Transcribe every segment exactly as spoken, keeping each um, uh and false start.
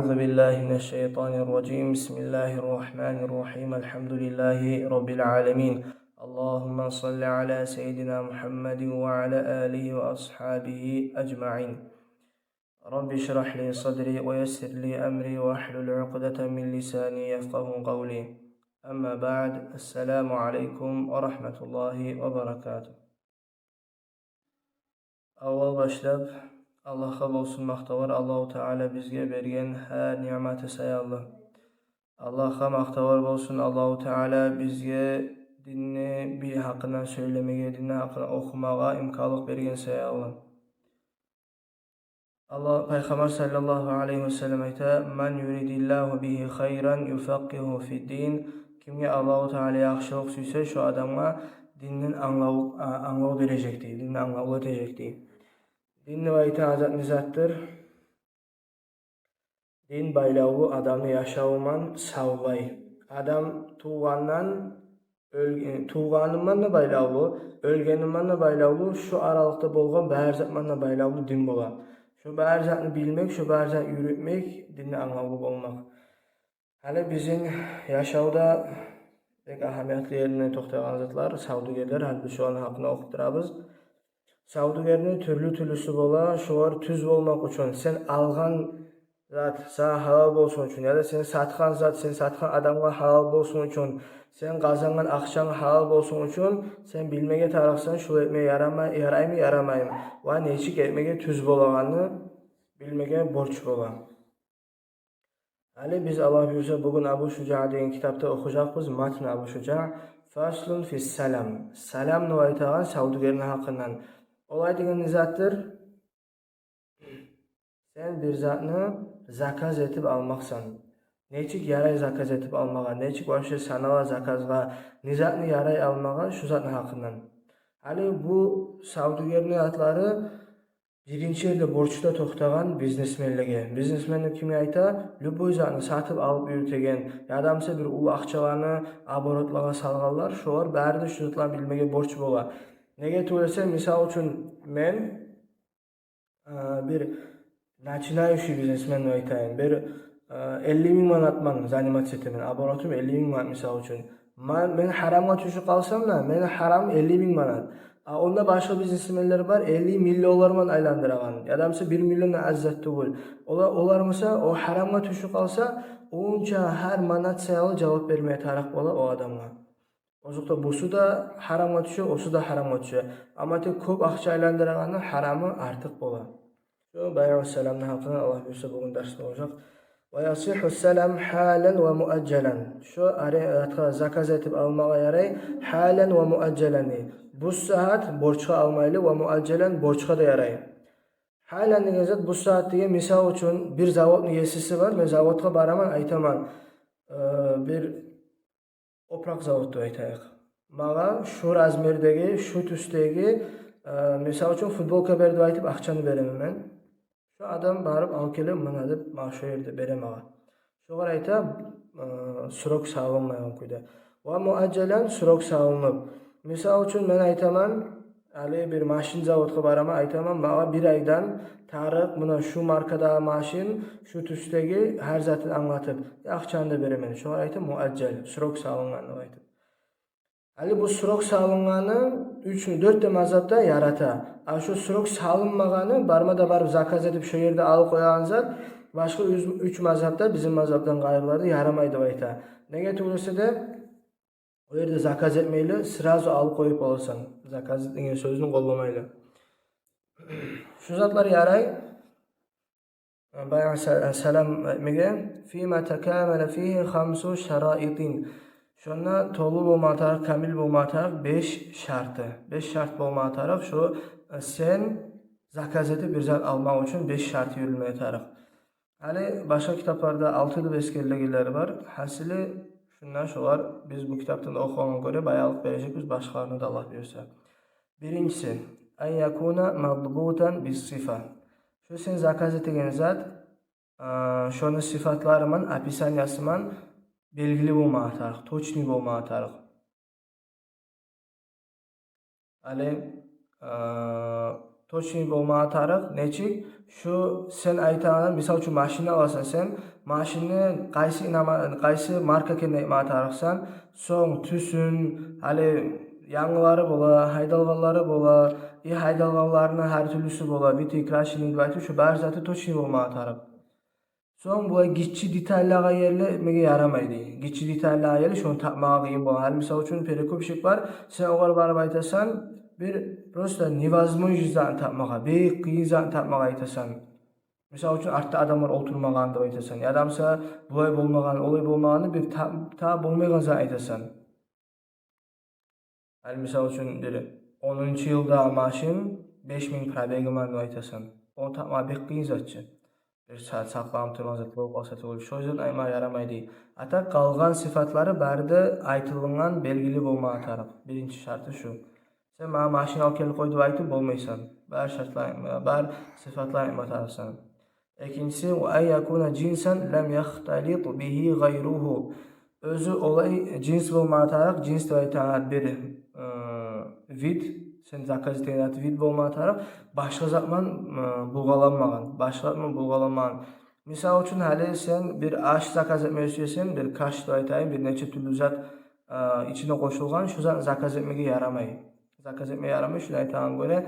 أعوذ بالله من الشيطان الرجيم. بسم الله الرحمن الرحيم. الحمد لله رب العالمين. اللهم صل على سيدنا محمد وعلى آله وأصحابه أجمعين. رب اشرح لي صدري ويسر لي أمري واحلل عقدة من لساني يفقهوا قولي. أما بعد، السلام عليكم ورحمة الله وبركاته. Аввал башлап Аллагьгъа болсун макътавлар, Аллагьу Таала бизге берген гьар ниъматы саялы. Аллагьгъа макътавлар болсун, Аллагьу Таала бизге динни бир гьакъындан сёйлемеге, динни гьакъындан охумагъа имканлыкъ берген саялы. Аллагь, Пайхаммар саллаллагьу алайгьи ва саллам айта: «Ман юридиллагьу бигьи хайран юфакъкъигьу фиддин». Кимге Аллагьу Таала яхшылыкъ сюйсе, шо адамгъа динден англав, а, англав бережек дей, динден англав этежек дей. Дин деп айтагъан зат не затдыр? Дин байлавлу адамны яшавуман савлай. Адам тувгъандан, оьл-, э, тувгъаныман да байлавлу, оьлгениман да байлавлу, шу аралыкъда болгъан бары затман да байлавлу дин бола. Шу бары затны билмек, шу бары затны юрютмек, динни англавлу болмакъ. Гьали бизин яшавда бек агьамиятлы ерине токътагъан затлар, савдюгерлер, гьали биз шоланы гьакъында охуп турабыз. Савдюгерни тюрлю-тюрлюсю бола, шолар тюз болмакъ учун сен алгъан зат сагъа гьалал болсун учун, яда сен сатгъан зат сен сатгъан адамгъа гьалал болсун учун, сен къазангъан акъчанг гьалал болсун учун, сен билмеге тарыкъсан, шулай этме ярамай, яраймы, ярамаймы, ва нечик этмеге тюз болагъанны билмеге борч бола. Гьали биз, Аллагь буюрса, бугюн Абу Шужаъ деген китапда охужакъбыз, Матн Абу Шужаъ, фаслун фис салам. Салам деп айтагъан савдюгерни гьакъындан. Олай деген не затдыр? Сен бир затны заказ этип алмакъсан. Нечик ярай заказ этип алмагъа, нечик вообще санала заказгъа, не затны ярай алмагъа, шу затны гьакъындан. Гьали бу савдюгерни затлары биринчи ерде борчда токътагъан бизнесменлеге. Бизнесмен деп кимге айта? Любой затны сатып алып юрютеген, яда буса бир уллу акъчаланы оборотлагъа салгъанлар, шолар бары да шу затланы билмеге борч бола. Неге тюгюл эсе, мисал учун, мен, э, бир начинающий бизнесмен деп айтайын, бир, э, элли минг манатман заниматься этемен, оборотум элли минг манат, мисал учун. Ма-, мен гьарамгъа тюшюп къалсам да, мени гьарам элли минг манат. А онда башгъа бизнесменлер бар, элли миллионлар ман айландырагъан. Яда буса бир миллион да аз зат тюгюл. Олар, олар буса, о гьарамгъа тюшюп къалса, онча гьар манат саялы жавап бермеге тарыкъ бола о адамгъа. Озокъда, бусу да гьарамгъа тюше, осу да гьарамгъа тюше. Амма тек кёп акъча айландырагъанны гьарамы артыкъ бола. Шо байъу саламны гьакъында, Аллагь буюрса, бугюн дарс болажакъ. Ва ясихху салам гьалан ва муажжалан. Шо ари-, атгъа заказ этип алмагъа ярай гьалан ва муажжалан дей. Бу сагьат борчгъа алмайлы, ва муажжалан борчгъа да ярай. Гьалан деген зат бу сагьат деген, мисал учун, бир заводну есиси бар, мен заводгъа бараман, айтаман, э, бир опуракъ завод деп айтайыкъ. Магъа шу размердеги, шу тюсдеги, э, мисал учун, футболка бер деп айтып, акъчаны беремен мен. Шо адам барып алып геле, муна деп, магъа шо ерде бере магъа. Шогъар айта, э, срок салынмайгъан кюйде. Ва муажжалан, срок салынып. Мисал учун, мен айтаман, гьали бир машин заводгъа бараман, айтаман, магъа бир айдан тарыкъ муна шу маркадагъы машин, шу тюсдеги, гьар затын англатып, акъчаны да беремен. Шогъар айта муажжал, срок салынгъан деп айтып. Гьали бу срок салынгъаны уьч, дёрт де мазгьабда ярата. А шу срок салынмагъаны, барма да барып заказ этип, шо ерде алып къоягъан зат, башгъа уьч, уьч мазгьабда, бизин мазгьабдан къайрыларда ярамай деп айта. Неге тюгюл эсе де, о ерде заказ этмейли, сразу алып къоюп боласан. Заказ деген сёзню къолламайлы. Шу затлар ярай. Байъу са-, салам этмеге. Фима такамала фигьи хамсу шараитин. Шонда толу болма тарыкъ, камил болма тарыкъ беш шарты. Беш шарт болма тарыкъ. Шо, э, сен заказ этип бир зат алмакъ учун беш шарт юрюлме тарыкъ. Гьали башгъа китапларда алты деп эсгерилгенлери бар. Гьасили, шундан шолар биз бу китапдан охугъангъа гёре баянлыкъ бережекбиз башгъаларына да, Аллагь буюрса. Биринчиси, ан якуна мадбутан бис сифа. Шо сен заказ этеген зат, а, шону сифатлары ман, описаниясы ман белгили болмагъа тарыкъ, точный болмагъа тарыкъ. Гьали, э, точный болмагъа тарыкъ, нечик? Шу сен айтагъан, мисал учун, машина аласан сен, Машинни къайсы инама-, къайсы марка экенин айтма тарыкъсан, сонг тюсюн, гьали янгылары бола, гьайдалгъанлары бола, и гьайдалгъанларыны гьар тюрлюсю бола, битый, крашеный деп айтып, шо бары заты точный болма тарыкъ. Сонг булай гиччи детальлагъа ерли этмеге ярамай дей. Гиччи детальлагъа ерли, шону тапмагъа къыйын бола. Гьали, мисал учун, перекупщик бар, сен огъар барып айтасан, бир просто невозможный затны тапмагъа, бек къыйын затны тапмагъа айтасан. Мисал учун, артда адамлар олтурмагъан деп айтасан. Яда буса булай болмагъан, олай болмагъанны бир та-, та болмайгъан затны айтасан. Гьали, мисал учун, бир онунчу йылдагъы машин, беш минг пробеги бар деп айтасан. Ону тапма бек къыйын зат чы. Бир сагьат сакъланып тургъан зат болуп къалса тюгюл, шо затны айтма ярамай дей. А так къалгъан сыфатлары бары да айтылынгъан, белгили болма тарыкъ. Биринчи шарты шу. Сен магъа машин алып гелип къой деп айтып болмайсан. Бар шартлар айтма, бар сыфатлар айтма тарыкъсан. Экинчиси, ва ан якуна джинсан лам яхталит бигьи гъайругьу. Оьзю олай джинс болма тарыкъ, джинс деп айтагъан бир, э, вид, сен заказ этеген зат вид болма тарыкъ, башгъа затман, э, булгъаланмагъан, башгъа затман булгъаланмагъан. Мисал учун, гьали сен бир аш заказ этме сюесен, бир каш деп айтайым, бир нече тюрлю зат, э, ичине къошулгъан, шо затны заказ этмеге ярамай. Заказ этме ярамай, шуну айтагъангъа гёре.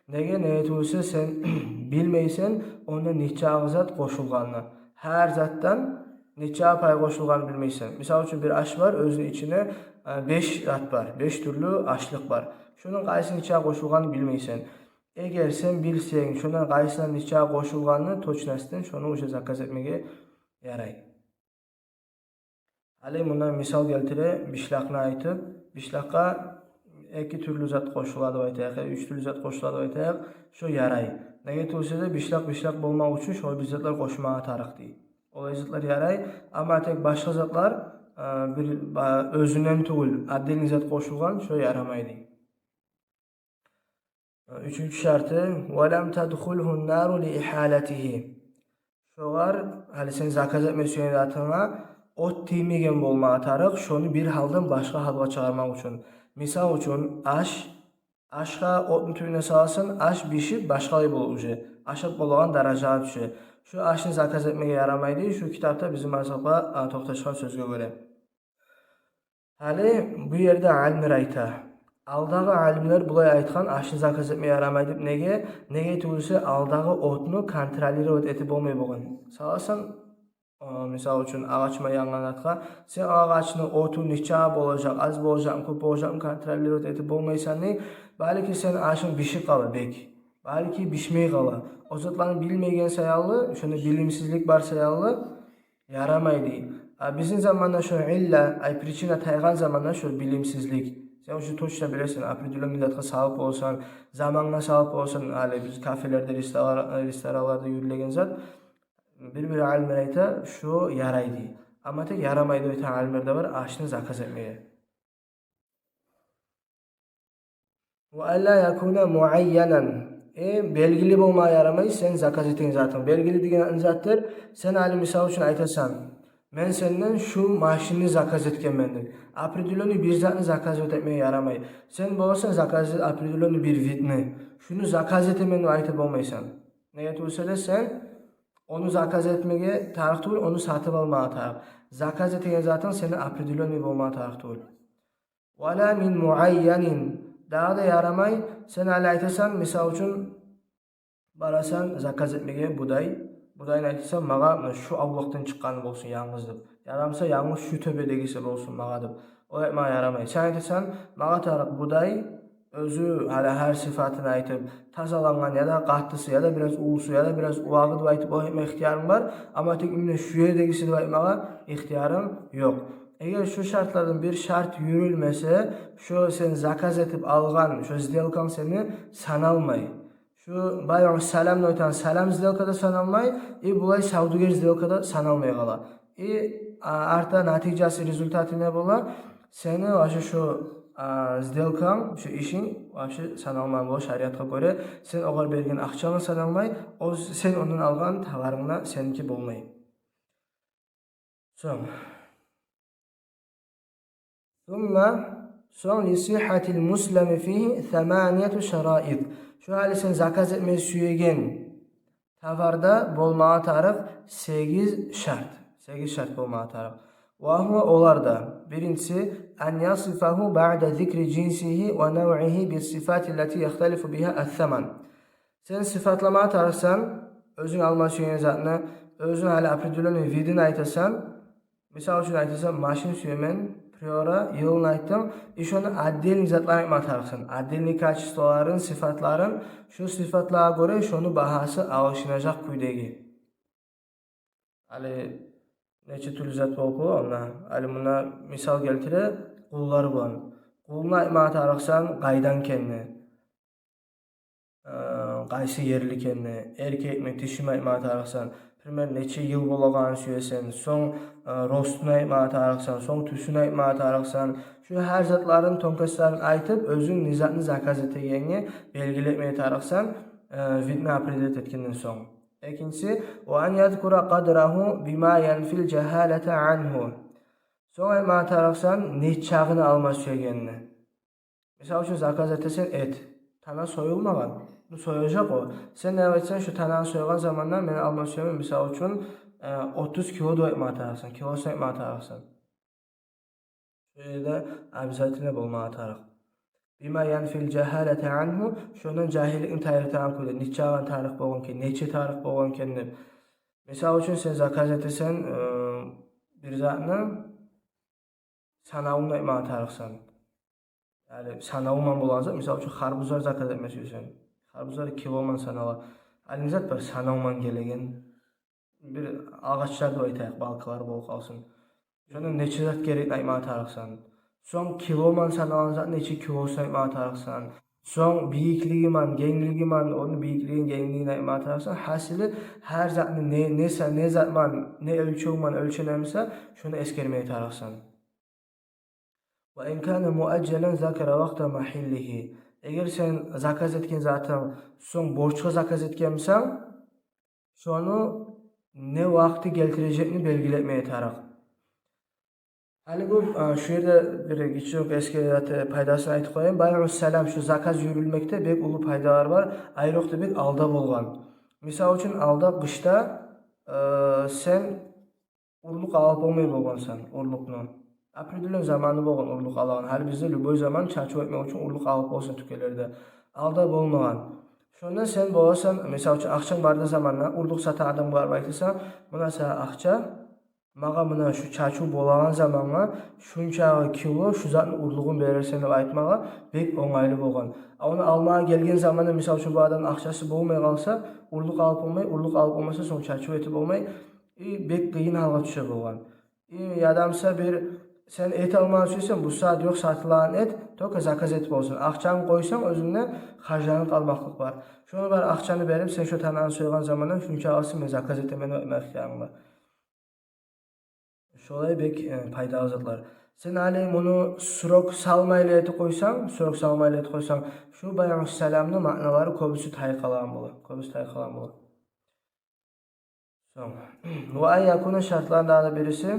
Неге, неге тюгюл эсе сен билмейсен, онда нече агъы зат къошулгъанны. Гьар затдан нече пай къошулгъанны билмейсен. Мисал учун, бир аш бар, оьзюню ичине, э, беш зат бар, беш тюрлю ашлыкъ бар. Шуну къайсы нече къошулгъанны билмейсен. Эгер сен билсенг, шундан къайсындан нече къошулгъанны точностьтен, шону уже заказ этмеге ярай. Гьали мундан мисал гелтире, бишлакъны айтып, бишлакъгъа эки тюрлю зат къошула деп айтайыкъ, уьч тюрлю зат къошула деп айтайыкъ, шо ярай. Неге тюгюл эсе де бишлакъ бишлакъ болмакъ учун шолай бир затлар къошмагъа тарыкъ дей. Олай затлар ярай, амма тек башгъа затлар, э, бир, ба-, оьзюнден тюгюл, отдельный зат къошулгъан, шо ярамай дей. Уьчюнчю шарты, ва лам тадхулгьу нару ли ихалатигьи. Шогъар, гьали сен заказ этме сюеген затынга от тиймеген болмагъа тарыкъ, шону бир гьалдан башгъа гьалгъа чыгъармакъ учун. Мисал учун, аш, ашгъа отну тюбюне саласан, аш бишип, башгъалай бола уже. Ашап болагъан даражагъа тюше. Шу ашны заказ этмеге ярамай дей, шу китапда бизин мазгьабгъа, а, токъташгъан сёзге гёре. Гьали бу ерде алимлер айта. Алдагъы алимлер булай айтгъан, ашны заказ этме ярамай деп. Неге? Неге тюгюл эсе алдагъы отну контролировать этип болмай болгъан. Саласан, э, мисал учун, агъачма янгъан затгъа, сен агъачны оту нече болажакъ, аз болажакъмы, кёп болажакъмы контролировать этип болмайсан дей. Балики сен ашынг бишип къала бек. Балики бишмей къала. О затланы билмеген саялы, шонда билимсизлик бар саялы, ярамай дей. А бизин заманда шо илла, ай, причина тайгъан заманда шо билимсизлик. Сен уже точно билесен, определённый затгъа салып боласан, замангъа салып боласан, гьали биз кафелерде, ресторанлар-, ресторанларда юрюлеген зат. Бир-бир алимлер айта, шо ярай дей. Амма тек ярамай деп айтагъан алимлер де бар, ашны заказ этмеге. Ва алла якуна муайянан. Э, белгили болмагъа ярамай сен заказ этген затынг. Белгили деген затдыр, сен гьали мисал учун айтасан, мен сенден шу машинни заказ этгенмен деп. Определённый бир затны заказ этмеге ярамай. Сен боласан заказ, определённый бир видни. Шуну заказ этемен деп айтып болмайсан. Неге тюгюл эсе де сен ону заказ этмеге тарыкъ тюгюл, ону сатып алмагъа тарыкъ. Заказ этеген затынг сени определённый болмагъа тарыкъ тюгюл. Ва ла мин муайянин. Дагъы да ярамай, сен гьали айтасан, мисал учун, барасан заказ этмеге будай. Будайны айтасан, магъа муна шу авлакъдан чыкъгъаны болсун янгыз деп. Яда буса янгыз шу тёбедегиси болсун магъа деп. Олай айтмагъа ярамай. Сен айтасан, магъа тарыкъ будай, оьзю гьали гьар сыфатын айтып, тазалангъан, яда къаттысы, яда бираз уллусу, яда бираз увагъы деп айтып, олай айтма ихтиярынг бар. Амма тек именно шу ердегиси деп айтмагъа ихтиярынг ёкъ. Эгер шу шартлардан бир шарт юрюлмесе, шо сен заказ этип алгъан, шо сделканг сени саналмай. Шо баягъы салам деп айтагъан салам сделка да саналмай, и булай савдюгер сделка да саналмай къала. И, а, артда натижасы, результаты не бола? Сени вообще шо, а, сделканг, шо ишинг вообще саналмай бола шариатгъа гёре. Сен огъар берген акъчанг саналмай, о сен ондан алгъан товарынг да сеники болмай. Сонг. Сумма, сонг, ли сиххатил муслами фигьи саманияту шараит. Шо гьали сен заказ этме сюеген товарда болмагъа тарыкъ сегиз шарт. Сегиз шарт болмагъа тарыкъ. Ва гьува, олар да: биринчиси, ан ясифагьу баъда зикри жинсигьи ва навъигьи бис-сифатиллати яхталифу бигьа ас-саман. Сен сыфатламагъа тарыкъсан оьзюнг алма сюеген затны, оьзюнг гьали определённый видин айтасан. Мисал учун айтасан, машин сюемен, Приора, йылын айтдынг, и шону отдельный затларын айтмагъа тарыкъсан. Отдельный качестволарын, сыфатларын, шо сыфатлагъа гёре шону багьасы алышынажакъ кюйдеги. Гьали нече тюрлю зат болуп бола онда. Гьали муна мисал гелтире къуллар булан. Къулну айтмагъа тарыкъсан къайдан экенни, э, къайсы ерли экенни, эркекми, тишими айтмагъа тарыкъсан. Пример, нече йыл болагъанын сюесен, сонг, э, ростун айтмагъа тарыкъсан, сонг тюсюн айтмагъа тарыкъсан. Шу гьар затларын, тонкостларын айтып, оьзюнг не затны заказ этегенинге белгилетмеге тарыкъсан, э, видни определить этгенден сонг. Экинчиси, ва ан язкура къадрагьу бима янфил жагьалата ангьу. Сонг айтмагъа тарыкъсан нечагъыны алма сюегенни. Мисал учун, заказ этесен эт. Тана союлмагъан. Ну, союлажакъ о. Сен не айтсанг, шу тананы союгъан заманда мен алма сюемен, мисал учун, э, отуз кило деп айтмагъа тарыкъсан, килосун айтмагъа тарыкъсан. Шо ерде обязательно болмагъа тарыкъ. Бима янфил жагьалата ангьу, шондан жагьилликни тайдырагъан кюйде, нечагъы тарыкъ болгъан экен, нече тарыкъ болгъан экен деп. Мисал учун, сен заказ этесен, э, бир затны санавун айтмагъа тарыкъсан. Яни санаву ман болагъан зат, мисал учун, харбузлар заказ этме сюесен. Харбузлар кило ман санала. Гьали не зат бар санаву ман гелеген? Бир агъачлар деп айтайыкъ, балкалар болуп къалсын. Шонда нече зат герекни айтмагъа тарыкъсан. Сонг кило ман саналгъан зат нече килосун айтмагъа тарыкъсан. Сонг бийиклиги ман, генглиги ман, ону бийиклигин, генглигин айтмагъа тарыкъсан. Гьасили, гьар затны не, не са-, не зат ман, не оьлчев ман оьлченемиса, шону эсгермеге тарыкъсан. Ва ин кана муажжалан закара вакъта магьиллигьи. Эгер сен заказ этген затынг сонг борчгъа заказ этгенмисен, шону не вакъти гелтирежекни белгилетмеге тарыкъ. Гьали бу, а, шу ерде бир гиччи эсгереген пайдасын айтып къояйым. Байгъу салам, шу заказ юрюлмекде бек уллу пайдалар бар. Айрокъда бек алда болгъан. Мисал учун, алда къышда, э, сен урлукъ алып болмай болгъансан, урлукъну. Определённый заманы болгъан урлукъ алагъан. Гьали бизде любой заман чачыв этмек учун урлукъ алып боласан тюкенлерде. Алда болмагъан. Шонда сен боласан, мисал учун, акъчанг бардагъы заманда урлукъ сатагъан адамгъа барып айтасан: «Муна сагъа акъча, магъа муна шу чачыв болагъан замангъа шунчагъы кило шу затны урлугъун берерсен», — деп айтмагъа бек онгайлы болгъан. А ону алмагъа гелген заманда, мисал учун, бу адамны акъчасы болмай къалса, урлукъ алып болмай, урлукъ алып болмаса, сонг чачыв этип болмай, и бек къыйын гьалгъа тюше болгъан. И ядамса бир сен эт алмагъа сюйсенг, бу сагьат ёкъ сатылагъан эт, только заказ этип болсун. Акъчангны къойсанг, оьзюнде харжланып къалмакълыкъ бар. Шону бар акъчаны берип, сен шо тананы сойгъан заманда шунчагъысын мен заказ этемен деп айтма ихтиярынг бар. Шолай бек, э, пайдалы затлар. Сен гьали муну срок салмайлы этип къойсанг, срок салмайлы этип къойсанг, шу байгъу саламны маъналары кёбюсю тайып къалагъан бола. Кёбюсю тайып къалагъан бола. Сонг, ва ан якуна, шартлардан дагъы бириси,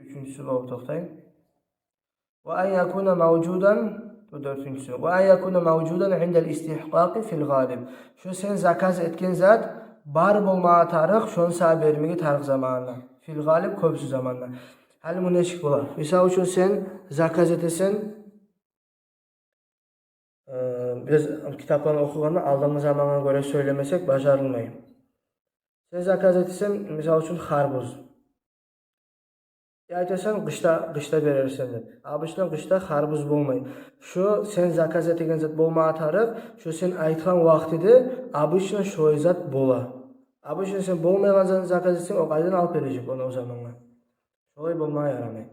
уьчюнчюсю болуп токътай. Ва ан якуна мавжудан, бу дёртюнчюсю. Ва ан якуна мавжудан индал истигькъакъи фил гъалиб. Шо сен заказ этген зат бар болмагъа тарыкъ, шону сагъа бермеге тарыкъ заманында. Фил гъалиб, кёбюсю заманда. Гьали бу нечик бола? Мисал учун, сен заказ этесен, э, биз китапланы охугъанда алдынгъы замангъа гёре сёйлемесек бажарылмай. Сен заказ этесен, мисал учун, харбуз. Я айтасан, къышда, къышда берерсен деп. Обычно къышда харбуз болмай. Шо сен заказ этеген зат болмагъа тарыкъ, шо сен айтгъан вакътиде обычно шолай зат бола. Обычно сен болмайгъан затны заказ этсенг, о къайдан алып бережек ону о замангъа? Шолай болмагъа ярамай.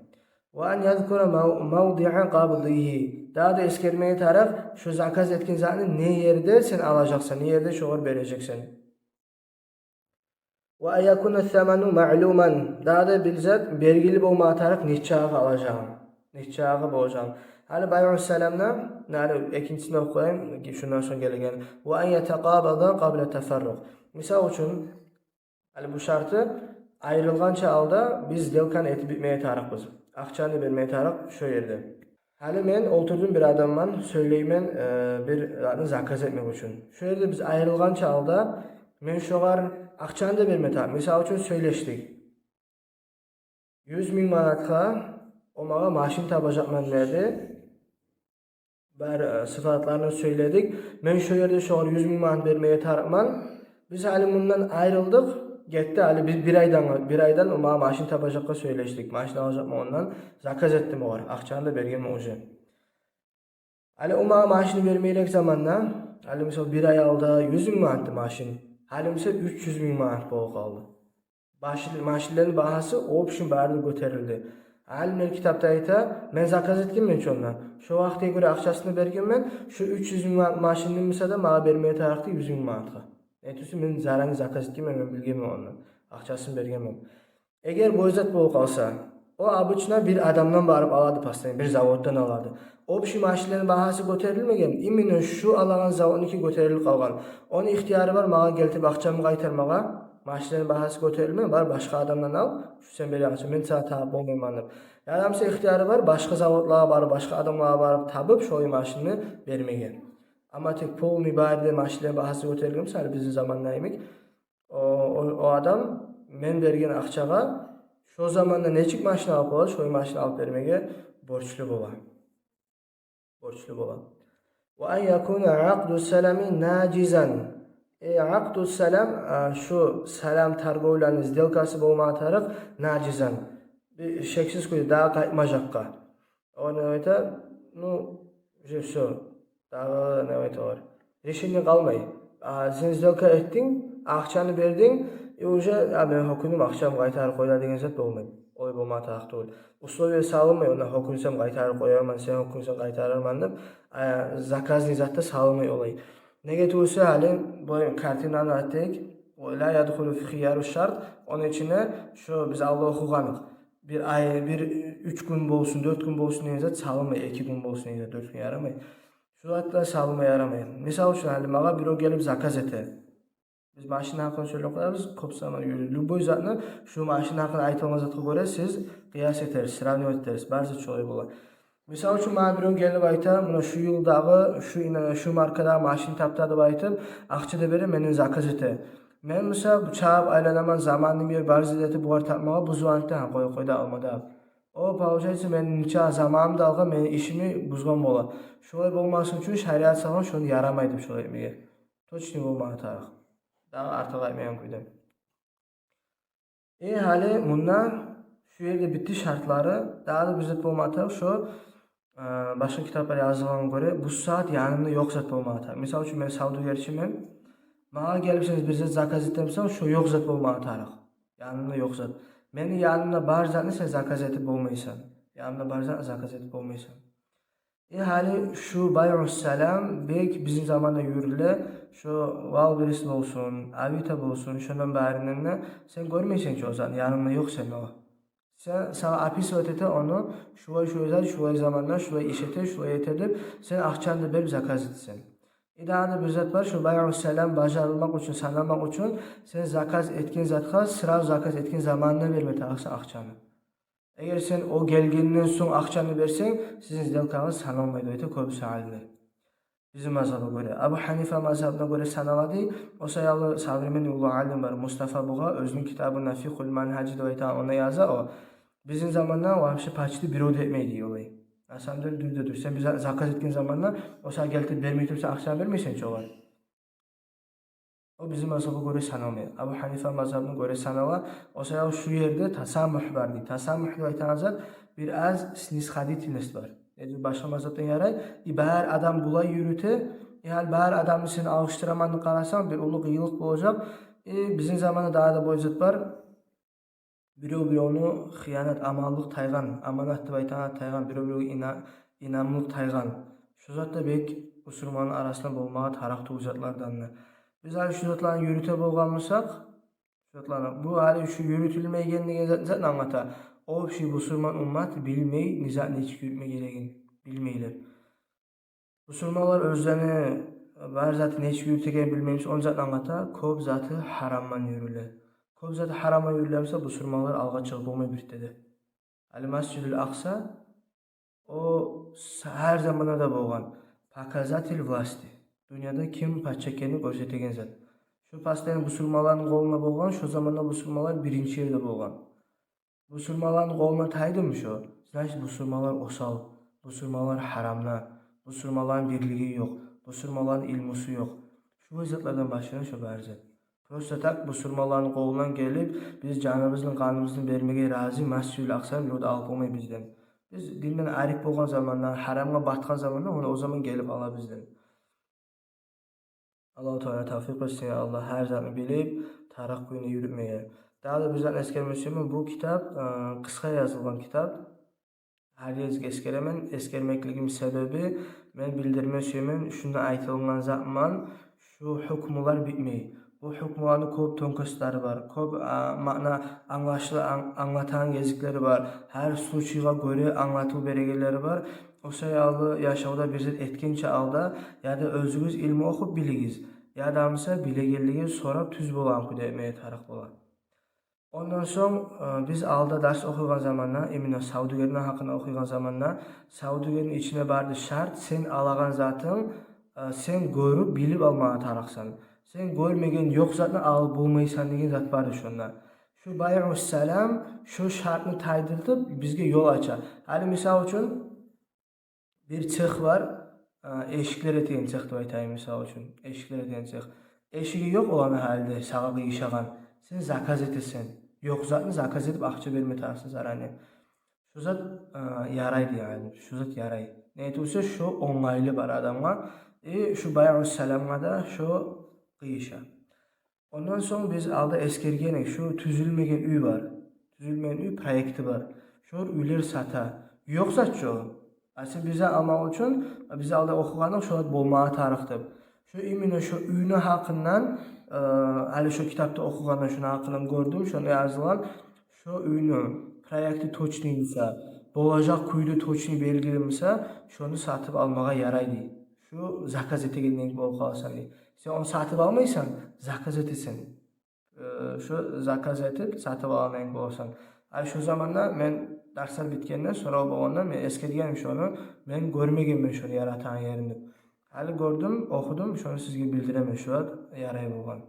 Ва ан язкура мав-, мавдиа къабдигьи. Дагъы да эсгермеге тарыкъ, шо заказ этген затны не ерде сен алажакъсан, не ерде шогъар бережексен. Ва ан якуна саману маълуман. Дагъы да бир зат белгили болмагъа тарыкъ, нечагъы алажагъынг, нечагъы болажагъынг. Гьали байгъу саламны, гьали экинчисин охуп къояйым, шундан сонг гелеген. Ва ан ятакъабада къабла тафаррукъ. Мисал учун, гьали бу шарты айрылгъанча алда биз сделканы этип битмеге тарыкъбыз. Акъчаны бермеге тарыкъ шо ерде. Гьали мен олтурдум бир адам булан, сёйлеймен, э, бир затны заказ этмек учун. Шо ерде биз айрылгъанча алда мен шогъар акъчаны да берме тарыкъ. Мисал учун, сёйлешдик. юз минг манатгъа о магъа машин табажакъман деди. Бар, э, сыфатларын сёйледик. Мен шо ерде шогъар юз минг манат бермеге тарыкъман. Биз гьали мундан айрылдыкъ, гетди. Гьали биз бир айдан, бир айдан о магъа машин табажакъгъа сёйлешдик. Машин алажакъман ондан, заказ этдим огъар. Акъчаны да бергенмен уже. Гьали о магъа машин бермейлик заманда, гьали мисал бир ай алда юз минг манатды машин. Гьали мисал уьч юз минг манат болуп къалды. Машин, машинлени багьасы общем бары да гётерилди. Алимлер китапда айта, мен заказ этгенмен шондан. Шо вакътиге гёре акъчасын бергенмен, шо уьч юз минг ма-, машинни мисал да магъа бермеге тарыкъды юз минг манатгъа. Нетюсю мен заранее заказ этгенмен, мен билгенмен ондан. Акъчасын бергенмен. Эгер бу зат болуп къалса, о обычно бир адамдан барып алады постоянно, бир заводдан алады. Общий машинлени багьасы гётерилмеген, именно шу алагъан заводники гётерилип къалгъан. Ону ихтияры бар магъа гелтирип акъчамны къайтармагъа, машинлени багьасы гётерилмеген, бар башгъа адамдан ал, шу сен берген акъча, мен сагъа табып болмайман деп. Яда мисал ихтияры бар башгъа заводлагъа барып, башгъа адамлагъа барып табып, шолай машинни бермеге. Амма тек полный бары да машинлени багьасы гётерилген, мисал бизин заманда йимик, о, о, о адам мен берген акъчагъа шо заманда нечик машин алып бола, шолай машин алып бермеге борчлу бола. Борчлу бола. Ва ан якуна акъду салами нажизан. Э, акъду салам, а, шу салам торговляны сделкасы болмагъа тарыкъ нажизан. Бир шексиз кюйде дагъы къайтмажакъгъа. О не айта, ну, уже всё. Дагъы не айталар? Решение къалмай. А, сен сделка этдинг, акъчаны бердинг, и уже, а, мен гьёкюндюм, акъчамны къайтарып къой да деген зат болмай. Олай болма тарыкъ тюгюл. Условие салынмай, онда гьёкюнсем къайтарып къоярман, сен гьёкюнсенг къайтарарман деп, а, заказный затда салынмай олай. Неге тюгюлсе, гьали бу картинаны айтайыкъ, ва ла ядхулу фи хияру шарт, ону ичине шо биз алда охугъаныкъ. Бир ай, бир уьч гюн болсун, дёрт гюн болсун деген зат салынмай, эки гюн болсун деген зат, дёрт гюн ярамай. Шу затда салынма ярамай. Мисал учун, гьали магъа бирев гелип заказ эте. Биз машина гьакъын сёйлеп къоябыз, кёп заман юрюй. Любой затны шу машина гьакъын айтылгъан затгъа гёре сиз къыяс этерсиз, сравнивать этерсиз, бар зат шолай бола. Мисал учун, магъа бирев гелип айта, муна шу йылдагъы, шу ина-, шу маркадагъы машин тапды деп айтып, акъча да бере, менден заказ эте. Мен буса бу чабып айланаман, заманны бир бар зат этип, бугъар тапмагъа, бу звонокдан, гьа, къой, къой да, алма да. О, получается, мени нече заманымны да алгъан, мени ишимни бузгъан бола. Шолай болмасын учун шариат салгъан, шону ярамай деп шолай этмеге. Точно болмагъа тарыкъ. Дагъы артыкъ айтмайгъан кюйде. Э, гьали мунда шу ерде битди шартлары. Дагъы да бир зат болмагъа тарыкъ, шо, э, башгъа китаплар язылгъангъа гёре, бу сагьат янымда ёкъ зат болмагъа тарыкъ. Мисал учун, мен савдюгерчимен. Магъа гелип сен бир зат заказ этемисен, шо ёкъ зат болмагъа тарыкъ. Янымда ёкъ зат. Мени янымда бар затны сен заказ этип болмайсан. Янымда бар затны заказ этип болмайсан. Э, гьали шу байъу салам бек бизин заманда юрюле, шо Валберис болсун, Авито болсун, шондан барындан да сен гёрмейсен чи о затны, янында ёкъ сени о. Сен, сагъа описывать эте ону, шулай, шулай зат, шулай заманда, шулай иш эте, шулай эте деп, сен акъчаны да берип заказ этесен. И дагъы да бир зат бар, шу байъу салам бажарылмакъ учун, саналмакъ учун, сен заказ этген затгъа, сразу заказ этген заманында берме тарыкъсан акъчаны. Эгер сен о гелгенден сонг акъчаны берсенг, сизин сделкагъыз саналмай деп айта кёбюсю алимлер. Бизин мазгьабгъа гёре. Абу Гьанифа мазгьабына гёре санала дей. О саялы современный уллу алим бар, Мустафа Бугъа, оьзюню китабында Фикъгьул Манхажи деп айтагъан, онда яза о. Бизин заманда вообще почти бирев де этмей дей олай. На самом деле, дюр де дюр. Сен бир за-, заказ этген заманда о сагъа гелтирип бермей туруп, сен акъчаны бермейсен чи огъар. О бизин мазгьабгъа гёре саналмай. Абу Гьанифа мазгьабына гёре санала. О саялы шу ерде тасаммугь бар дей. Тасаммугь деп айтагъан зат, бир аз снисходительность бар. Яни башгъа мазгьабдан ярай. И бар адам булай юрюте, и гьали бар адамны сен алгъыштыраман деп къарасанг, бир уллу къыйынлыкъ болажакъ. И бизин заманда дагъы да бу зат бар. Бирев-биревню хыянат, аманлыкъ тайгъан, аманат деп айтагъан тайгъан, бирев-биревге ина-, инамлыкъ тайгъан. Шу зат да бек бусурманны арасында болмагъа тарыкъ тюгюл затлардан да. Биз гьали шу затланы юрюте болгъан бусакъ, шу затланы, бу гьали шу юрютюлмейген деген зат, затны англата. Общий бусурман уммат билмей, не затны нечик юрютме герегин билмейлер. Бусурманлар оьзлени бар затын нечик юрютегенин билмеймиз, ону затны англата, кёп заты гьарамдан юрюле. Кёп заты гьарамдан юрюле буса, бусурманлар алгъа чыгъып болмай бир де. Гьали Масжидул Акъса, о с-, гьар заманда да болгъан показатель власти. Дюньяда ким пача экенин гёрсетеген зат. Шу постоянно бусурманланы къолунда болгъан, шу заманда бусурманлар биринчи ерде болгъан. Бусурманланы къолуна тайдымы шо, значит, бусурманлар осал, бусурманлар гьарамда, бусурманланы бирлиги ёкъ, бусурманланы илмусу ёкъ. Шу затлардан башлана шо бары зат. Просто так бусурманланы къолундан гелип, биз жаныбызны, къаныбызны бермеге рази, Масжидул Акъсаны бирев де алып болмай бизден. Биз динден арек болгъан заманда, гьарамгъа батгъан заманда, ону о заман гелип ала бизден. Аллагьу Таала тавфикъ берсин, я Аллагь, гьар затны билип, тарыкъ кюйде юрютмеге. Дагъы да бир затны эсгерме сюемен, бу китап, э, къысгъа язылгъан китап. Гьар гезик эсгеремен, эсгермеклигимни себеби, мен билдирме сюемен, шунда айтылгъан заман шу гьукмулар битмей. Бу гьукмуланы кёп тонкостлары бар, кёп, а, маъна англашыла-, ан-, англатагъан гезиклери бар, гьар случайгъа гёре англатыв берегенлери бар. О саялы яшавда бир зат этгинче алда, яда оьзюгюз илму охуп билигиз, яда буса билегенлеге сорап тюз болагъан кюйде этмеге тарыкъ бола. Ондан сонг, э, биз алда дарс охуйгъан заманда, именно савдюгерни гьакъында охуйгъан заманда, савдюгерни ичине барды шарт, сен алагъан затынг, э, сен гёрюп, билип алмагъа тарыкъсан. Сен гёрмеген, ёкъ затны алып болмайсан деген зат барды шонда. Шу байъу салам шу шартны тайдыртып, бизге ёл ача. Гьали, мисал учун, бир цех бар, а, эшиклер этеген цех деп айтайым, мисал учун. Эшиклер этеген цех. Эшиги ёкъ оланы гьалиде, сагъа къыйышагъан. Сен заказ этесен. Ёкъ затны заказ этип, акъча берме тарыкъсан заранее. Шу зат, а, ярай деген, шу зат ярай. Неге тюгюл де, шу онгайлы бар адамгъа. И шу байъу саламгъа да шу къыйыша. Ондан сонг биз алда эсгерген эдик, шу тюзюлмеген уьй бар. Тюзюлмеген уьй проекти бар. Шо уьйлер сата. Ёкъ зат чы о. А сен бир зат алмакъ учун, биз алда охугъан эдик, шо зат болмагъа тарыкъ деп. Шо именно шо уьйню гьакъындан, э, гьали шо китапда охугъанда шону гьакъындан гёрдюм, шонда язылгъан, шо уьйню проекти точный буса, болажакъ кюйю точный белгили буса, шону сатып алмагъа ярай дей. Шу заказ этегенден болуп къаласан дей. Сен ону сатып алмайсан, заказ этесен. Э, шу заказ этип, сатып алагъан боласан. Ай, шу заманда мен, дарслар битгенде, сорав болгъанда, мен эсгергенмен шону, мен гёрмегенмен шону яратагъан ерин деп. Гьали гёрдюм, охудум, шону сизге билдиремен, шу зат ярай болгъан.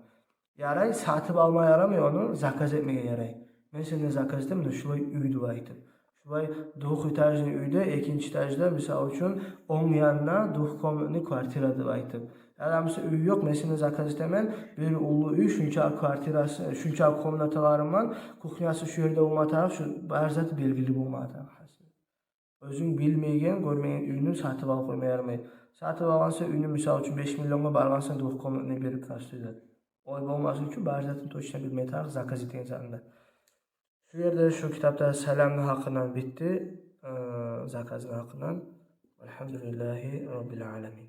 Ярай, сатып алма ярамай ону, заказ этмеге ярай. Мен сенден заказ этемен, муна шулай уьй деп айтып. Шулай двухэтажный уьйде, экинчи этажда, мисал учун, онг янына двухкомнатный квартира деп айтып. Яда буса уьй ёкъ, мен сенден заказ этемен, бир уллу уьй, шунча квартирасы, шунча комнаталары бар, кухнясы шу ерде болма тарыкъ, шу бары заты белгили болма тарыкъ. Оьзюнг билмеген, гёрмеген уьйню сатып алып къойма ярамай. Сатып алгъансан уьйню, мисал учун, беш миллионгъа, баргъансан двухкомнатный бир простойда. Олай болмасын учун бары затын точно билме тарыкъ, заказ этген затында. Шу ерде шу китапда саламны гьакъындан битди, э, заказны гьакъындан. Альгьамдулиллагьи раббил аламин.